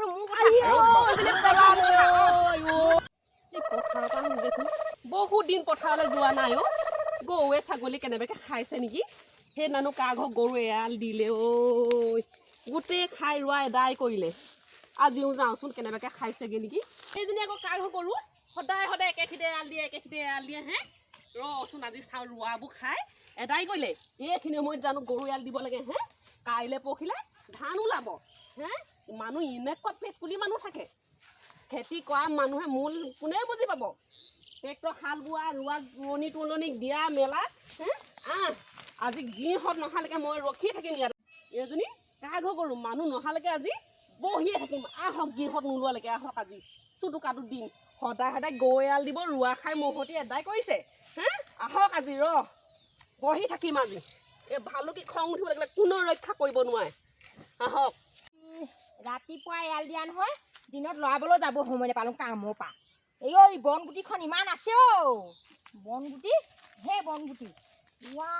গৰু মোৰ কথা। পথাৰৰ পৰা আহোঁগৈচোন, বহুত দিন পথাৰলৈ যোৱা নাই অ'। গৰুৱে ছাগলী কেনেবাকৈ খাইছে নেকি? সেইদিনানো কাৰ ঘৰ গৰু এৰাল দিলে ঐ, গোটেই খাই ৰোৱা এদাই কৰিলে। আজিও যাওঁচোন, কেনেবাকৈ খাইছেগৈ নেকি। সেইজনী আকৌ কাৰ ঘৰ গৰু? সদায় সদায় একেখিতে এৰাল দিয়ে, একেখিতে এৰাল দিয়ে হে। ৰচোন, আজি চাওঁ, ৰোৱাবোৰ খাই এদাই কৰিলে। এইখিনি সময়ত জানো গৰু এৰাল দিব লাগে হে? কাইলৈ পৰহিলে ধান ওলাব হে। মানুহ এনেকুৱা পেট কুলি মানুহ থাকে। খেতি কৰা মানুহে মূল কোনে বুজি পাব? ট্ৰেক্টৰ হাল বোৱা, ৰোৱা, ৰোৱনী তোলনিক দিয়া মেলা হে। আহ, আজি গিহঁত নহালৈকে মই ৰখি থাকিম ইয়াত। এইজনী কাৰ ঘৰ গৰু? মানুহ নহালৈকে আজি বহিয়ে থাকিম। আহক, গিহঁত নোলোৱালৈকে আহক, আজি চুটুকাটো দিম। সদায় সদায় গৰু এৰাল দিব, ৰোৱা খাই মহতি এদাই কৰিছে হে। আহক আজি, ৰ, বহি থাকিম আজি। এই ভালুকি খং উঠিব লাগিলে কোনো ৰক্ষা কৰিব নোৱাৰে। আহক। ৰাতিপুৱা এৰাল দিয়া নহয়, দিনত লৰাবলৈ যাব সময় নাপালোঁ কামৰ পৰা। এই ঐ, বনগুটিখন ইমান আছে অ'। বনগুটি হে বনগুটি। ৱা,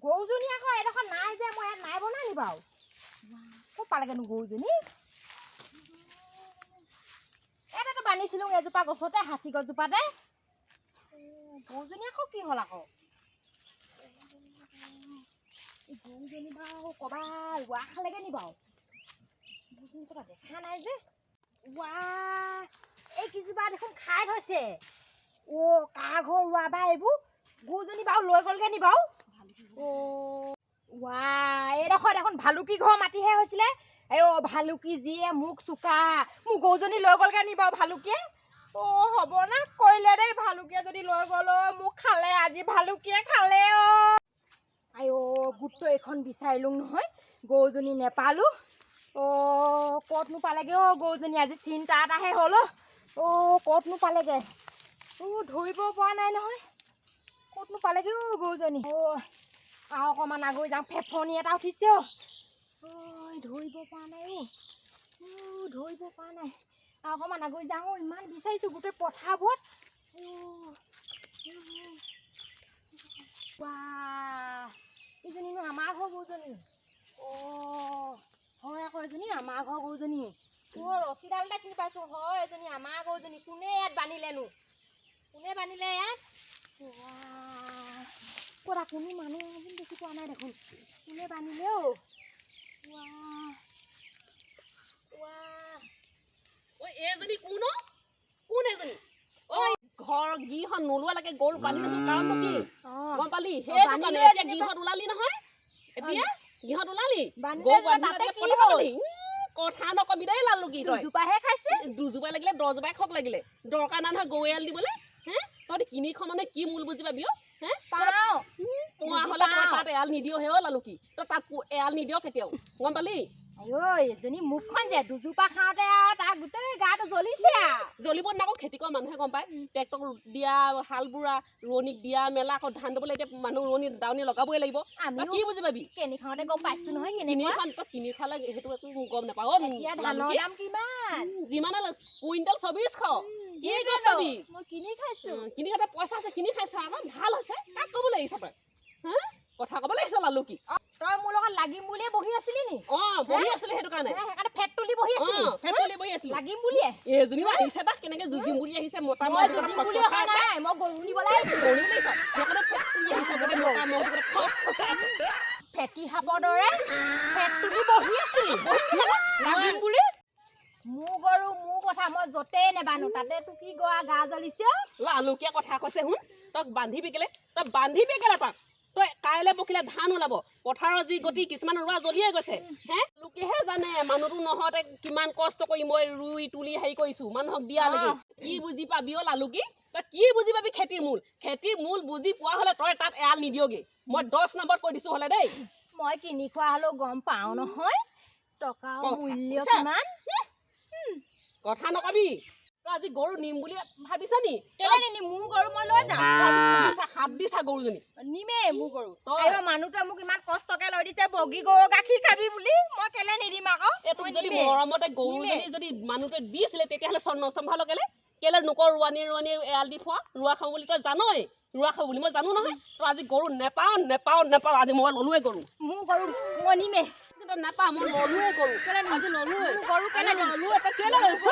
গৰুজনী আকৌ এডোখৰ নাই যে, মই ইয়াত নাই বনা নি বাৰু? ক'ত পালেগেনো গৰুজনী? ইয়াতেতো বান্ধিছিলোঁ এজোপা গছতে, সাঁচি গছজোপাতে। গৰুজনী আকৌ কি হ'ল আকৌ? এই গৰুজনী বাৰু ক'ৰবাত ৰোৱা খালেগৈ নি বাৰু? গৰুজনী ক'ৰবাত দেখা নাই যে। ৱা, এই কেইজোপা দেখোন খাই থৈছে। অ', কাৰ ঘৰ ৰোৱা বা এইবোৰ? গৰুজনী বাৰু লৈ গ'লগৈ নি বাৰু? অ' ৱা, এইডোখৰ দেখোন ভালুকি ঘৰ মাটিহে হৈছিলে। এই অ' ভালুকি যিয়ে মোক চোকা, মোৰ গৰুজনী লৈ গ'লগৈ নি বাৰু ভালুকিয়ে? অ' হ'ব না কৰিলে দেই। ভালুকিয়ে যদি লৈ গ'ল অ', মোক খালে আজি, ভালুকিয়ে খালে অ'। আই অ', গোটেই এইখন বিচাৰিলোঁ নহয়, গৰুজনী নেপালোঁ অ'। ক'তনো পালেগৈ অ' গৰুজনী? আজি চিন্তা এটাহে হ'ল অ'। অ', ক'তনো পালেগৈ অ'? ধৰিব পৰা নাই নহয়, ক'তনো পালেগৈ অ' গৰুজনী? অ', আৰু অকণমান আগুৰি যাওঁ। ফেফনি এটা উঠিছে অ'। ঐ, ধৰিব পৰা নাই অ'। অ', ধৰিব পৰা নাই। আৰু অকণমান আগুৰি যাওঁ অ'। ইমান বিচাৰিছোঁ গোটেই পথাৰবোৰত। অ', বাহ, এইজনীনো আমাৰ ঘৰ গৰুজনী। অ' হয় আকৌ, এজনী আমাৰ ঘৰ গৰুজনী। অ', ৰছীডালতে চিনি পাইছোঁ। হয়, এজনী আমাৰ গৰুজনী। কোনে ইয়াত বান্ধিলেনো? কোনে বান্ধিলে ইয়াত? ৱাহ, ক'তা কোনো মানুহ দেখি পোৱা নাই দেখোন। কোনে বান্ধিলে অ'? ৱাহ ৱাহ। ঐ, এইজনী কোন অ? কোন এইজনী? ঐ, ঘৰ গিহঁত নোলোৱালৈকে গৰু বান্ধি থৈছো, কাৰণটো কি গম পালি? সেইটো কাৰণে। বান্ধিলে এতিয়া যেনিবা- গিহঁত ওলালি নহয়, এতিয়া গিহঁত ওলালি। বান্ধিলে গৰু যেনিবা বান্ধি তাতে এতিয়া কি কথা হ'ল? পালি। কথা নকবি দেই লালুকি তই। দুজোপাহে খাইছে। দুজোপাই লাগিলে 10 জোপাই খাওক লাগিলে, দৰকাৰ নাই নহয় গৰু এৰাল দিবলৈ হে। তহঁতি কিনি খোৱা মানে কি মূল বুজি পাবি অ হে? পাওঁ। পোৱা বুজি হ'লে তই পাওঁ। তাত এৰাল নিদিয় হে অ' লালুকি। তই তাত এৰাল নিদিয় কেতিয়াও, গম পালি? আইঐ, এজনী মুখখন যে দুজোপা খাওঁতে আৰু তাৰ গোটেই গাটো জ্বলিছে আৰু। জ্বলিব আকৌ, খেতি কৰা মানুহে গম পায়। ট্ৰেক্টৰ দিয়া, হাল বোৱা, ৰোৱনীক দিয়া মেলা, আকৌ ধান দিবলৈ এতিয়া মানুহ ৰোৱনী দাৱনী লগাবই লাগিব। তই আমিও কি বুজি পাবি? কিনি খাওঁতে গম পাইছো নহয় কিনি কেনেকুৱা। খোৱা, তই কিনি খোৱালে সেইটো একো গম নাপাওঁ অ' এতিয়া ধানৰ লালুকি। দাম কিমান? যিমানে কুইণ্টেল 2400। কি গম সেইটোৱেতো, পাবি? মই কিনি খাইছো। কিনি খাতে পইচা আছে, কিনি খাইছ আকৌ, ভাল হৈছে। কাক ক'ব লাগিছ তই হা? কথা ক'ব লাগিছ লালুকি। তই মোৰ লগত লাগিম বুলিয়ে বহি আছিলি নি? অ, বহি আছিলো সেইটো কাৰণে। হে, সেইকাৰণে ফেট তুলি বহি আছিলি? অ, ফেট তুলি বহি আছিলো। লাগিম বুলিয়ে। এইজনীও আহিছে, তাক কেনেকে যুঁজিম বুলি আহিছে মতা মই মহ। যুঁজিম বুলি অহা নাই, মই গৰু নিবলৈ আহিছো। গৰু লাগিছ, সেইকাৰণে ফেট তুলি আহিছে। গোটেই মতা মহটো গোটেই খচ খচাই আছে। ফেটি সাপৰ দৰে ফেট তুলি বহি আছিলি লাগিম বুলি। মোৰ গৰু মোৰ কথা, মই য'তেই নেবানো তাতে তোক কি গা জ্বলিছে অ'? লালুকীয়া কথা কৈছে শুন। তই বান্ধিবি কেলে? তই বান্ধিবি কেলে তাক? তই কাইলৈ পখিলে ধান ওলাব, পথাৰৰ যি গতি, কিছুমান ৰোৱা জ্বলিয়ে গৈছে হে। লোকেহে জানে মানুহটো নহওঁতে কিমান কষ্ট কৰি মই ৰুই তুলি হেৰি কৰিছো মানুহক দিয়ালৈকে। কি বুজি পাবি অ' লালুকি? তই কি বুজি পাবি খেতিৰ মূল? খেতিৰ মূল বুজি পোৱা হ'লে তই তাত এৰাল নিদিয়গে। মই 10 নম্বৰত কৈ দিছো হ'লে দেই। মই কিনি খোৱা হ'লেও গম পাওঁ নহয় টকাৰ কথা মূল্য কৈছা? কিমান। কথা নকবি। তই আজি গৰু নিম বুলি ভাবিছ নি? কেলে নিনিম? মোৰ গৰু, মই লৈ যাম। তই আজি দিছা, হাত দিছা গৰুজনী। নিমেই মোৰ গৰু। তই- আইঅ, মানুহটোৱে মোক ইমান কষ্টকে লৈ দিছে, বগী গৰু গাখীৰ খাবি বুলি, মই কেলে নিদিম আকৌ? এই তোক মই যদি নিমেই। মৰমতে গৰুজনী নিমেই। যদি মানুহটোৱে দিছিলে, তেতিয়াহ'লে নচম্ভাল কেলে? কেলে নোকৰ ৰোৱানী ৰোৱানী এৰাল দি খোৱা, ৰোৱা খাব বুলি তই জানই। ৰোৱা খাব বুলি মই জানো নহয়। তই আজি গৰু নেপাওঁ, নেপাওঁ, নেপাওঁ। আজি মই ল'লোৱে গৰু। মোৰ গৰু মই নিমেই। তই নাপা, মই ললোৱে গৰু। আজি ললোৱে। গৰু কেলে আজি ললোৱে, তই কেলে লৈছ?